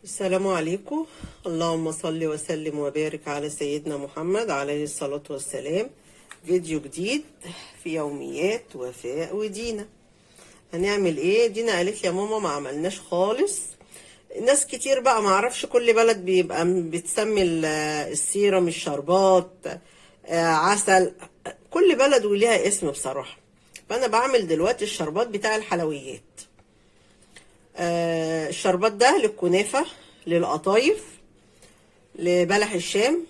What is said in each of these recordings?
السلام عليكم. اللهم صل وسلم وبارك على سيدنا محمد عليه الصلاة والسلام. فيديو جديد في يوميات وفاء ودينا. هنعمل ايه؟ دينا قالت لي يا ماما ما عملناش خالص. ناس كتير بقى ما اعرفش، كل بلد بيبقى بتسمي السيرم الشربات، عسل، كل بلد وليها اسم بصراحة. فانا بعمل دلوقتي الشربات بتاع الحلويات. الشربات ده للكنافة، للقطايف، لبلح الشام،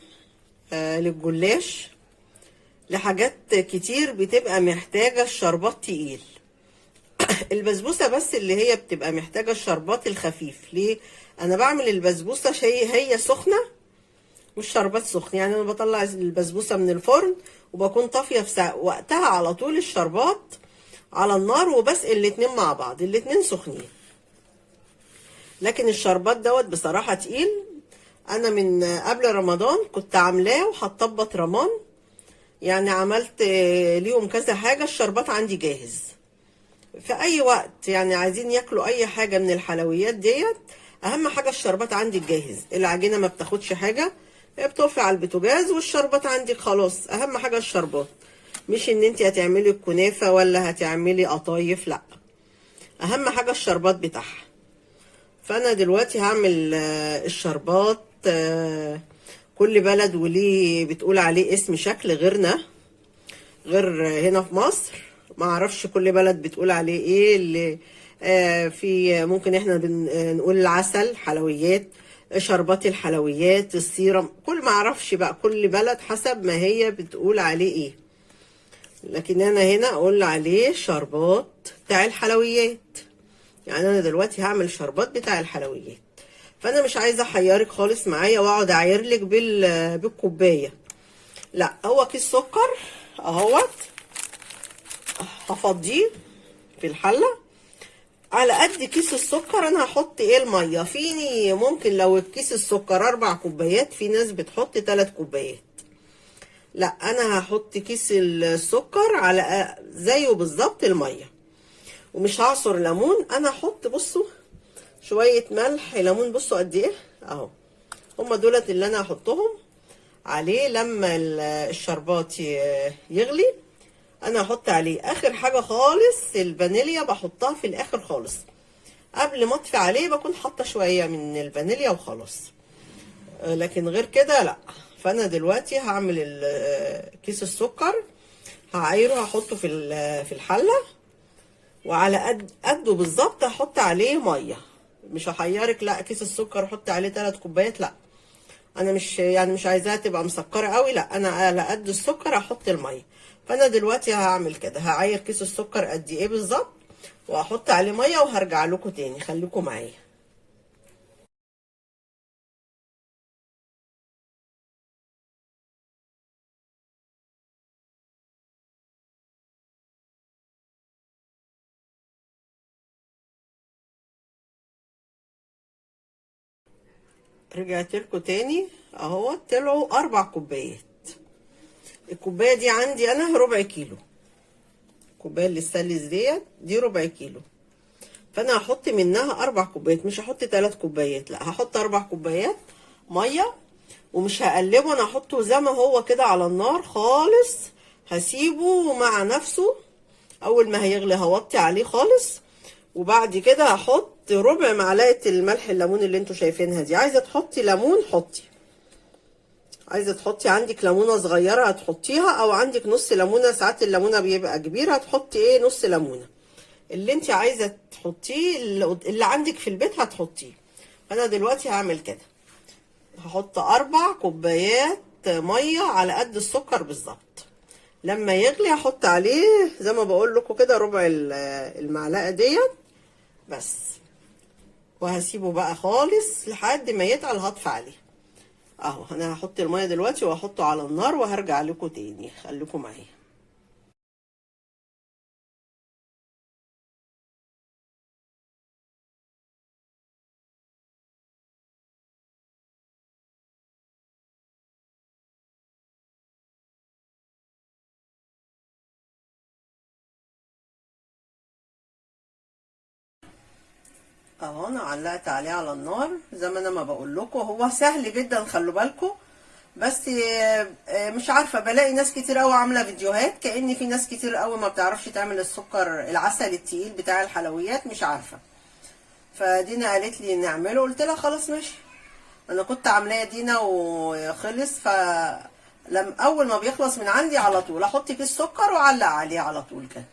للجلاش، لحاجات كتير بتبقى محتاجة الشربات تقيل. البسبوسة بس اللي هي بتبقى محتاجة الشربات الخفيف. ليه؟ انا بعمل البسبوسة شيء هي سخنة والشربات سخن، يعني انا بطلع البسبوسة من الفرن وبكون طافية في وقتها على طول الشربات على النار، وبسقي الاتنين مع بعض، الاتنين سخنين. لكن الشربات دوت بصراحة تقيل. انا من قبل رمضان كنت عاملاه وحطاه بطرمان، يعني عملت ليهم كذا حاجة. الشربات عندي جاهز في اي وقت، يعني عايزين ياكلوا اي حاجة من الحلويات ديت، اهم حاجة الشربات عندي جاهز. العجينة ما بتاخدش حاجة، بتقفي على البوتاجاز والشربات عندك خلاص. اهم حاجة الشربات، مش ان انت هتعملي الكنافة ولا هتعملي قطايف، لا، اهم حاجة الشربات بتاعها. فانا دلوقتي هعمل الشربات. كل بلد وليه بتقول عليه اسم شكل غيرنا، غير هنا في مصر ما اعرفش كل بلد بتقول عليه ايه. اللي في ممكن احنا نقول العسل حلويات، شربات الحلويات، السيرم، كل ما اعرفش بقى كل بلد حسب ما هي بتقول عليه ايه. لكن انا هنا اقول عليه شربات بتاع الحلويات. يعني انا دلوقتي هعمل شربات بتاع الحلويات. فانا مش عايزه احيرك خالص معايا واقعد اعايرلك بالكوبايه، لا، هو كيس سكر اهوت هفضيه في الحلة. على قد كيس السكر انا هحط ايه المية. فيني ممكن لو الكيس السكر 4 كوبايات، في ناس بتحط 3 كوبايات، لا انا هحط كيس السكر على زيه بالظبط المية، ومش هعصر ليمون. انا هحط بصوا شوية ملح ليمون، بصوا قد ايه اهو، هما دولت اللي انا هحطهم عليه لما الشربات يغلي. انا هحط عليه اخر حاجة خالص الفانيليا، بحطها في الاخر خالص قبل ما اطفي عليه، بكون حاطه شوية من الفانيليا وخلاص، لكن غير كده لا. فانا دلوقتي هعمل كيس السكر، هعايره، هحطه في الحلة، وعلى قده بالظبط هحط عليه مية. مش هحيرك، لا كيس السكر احط عليه 3 كوبايات، لا، انا مش عايزاها تبقى مسكره قوي، لا انا على قد السكر هحط المية. فانا دلوقتي هعمل كده، هعاير كيس السكر قد ايه بالظبط واحط عليه مية، وهرجع لكم تاني، خليكم معايا. رجعت لكم تاني اهو، طلعوا 4 كوبايات. الكوباية دي عندي انا ربع كيلو، الكوباية اللي السلس ديت دي ربع كيلو، فانا هحط منها 4 كوبايات، مش هحط 3 كوبايات، لا هحط 4 كوبايات مية، ومش هقلبه، انا هحطه زي ما هو كده على النار خالص، هسيبه مع نفسه. اول ما هيغلي هوطي عليه خالص، وبعد كده هحط ربع معلقه الملح الليمون اللي انتوا شايفينها دي. عايزه تحطي ليمون حطي، عايزه تحطي عندك ليمونه صغيرة هتحطيها، او عندك نص ليمونه، ساعات الليمونه بيبقى كبير، هتحطي ايه نص ليمونه، اللي انت عايزه تحطيه، اللي عندك في البيت هتحطيه. انا دلوقتي هعمل كده، هحط 4 كوبايات مية على قد السكر بالظبط. لما يغلي هحط عليه زي ما بقول لكم كده ربع المعلقة ديت بس، وهسيبه بقى خالص لحد ما يتقل، هطفي عليه اهو. انا هحط المية دلوقتي واحطه على النار وهرجع لكم تاني، خليكم معايا. اهو انا علقت عليه على النار زي ما انا ما بقول لكم، هو سهل جدا خلوا بالكم. بس مش عارفه، بلاقي ناس كتير قوي عامله فيديوهات، كأن في ناس كتير قوي ما بتعرفش تعمل السكر العسل التقيل بتاع الحلويات، مش عارفه. فدينا قالت لي نعمله، قلت لها خلاص ماشي. انا كنت عاملاه دينا وخلص، فلم اول ما بيخلص من عندي على طول احط فيه السكر واعلق عليه على طول كده.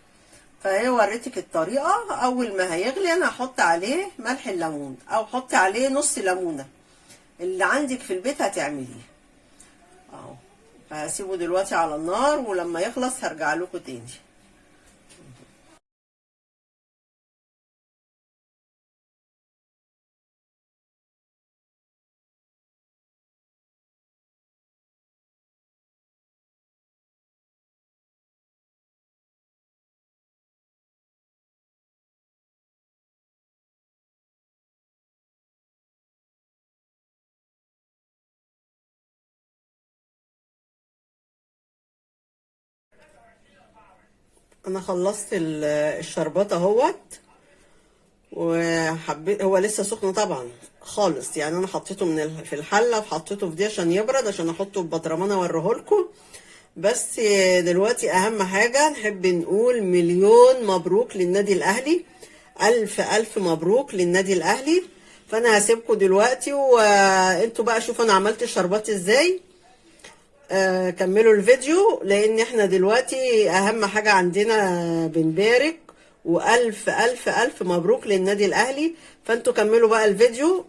فهي وريتك الطريقة. اول ما هيغلي انا هحط عليه ملح الليمون، او حطي عليه نص ليمونه اللي عندك في البيت هتعمليه اهو. فهسيبه دلوقتي على النار، ولما يخلص هرجع لكم تاني. انا خلصت الشربات اهوت، وحبيت هو لسه سخن طبعا خالص، يعني انا حطيته من في الحلة وحطيته في دي عشان يبرد، عشان احطه في بطرمانه اوريهولكم. بس دلوقتي اهم حاجة نحب نقول مليون مبروك للنادي الاهلي، الف الف مبروك للنادي الاهلي. فانا هسيبكم دلوقتي وانتوا بقى شوفوا انا عملت الشربات ازاي. كملوا الفيديو، لان احنا دلوقتي اهم حاجة عندنا بنبارك، والف الف الف مبروك للنادي الاهلي. فانتوا كملوا بقى الفيديو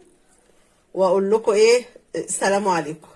واقول لكم ايه. السلام عليكم.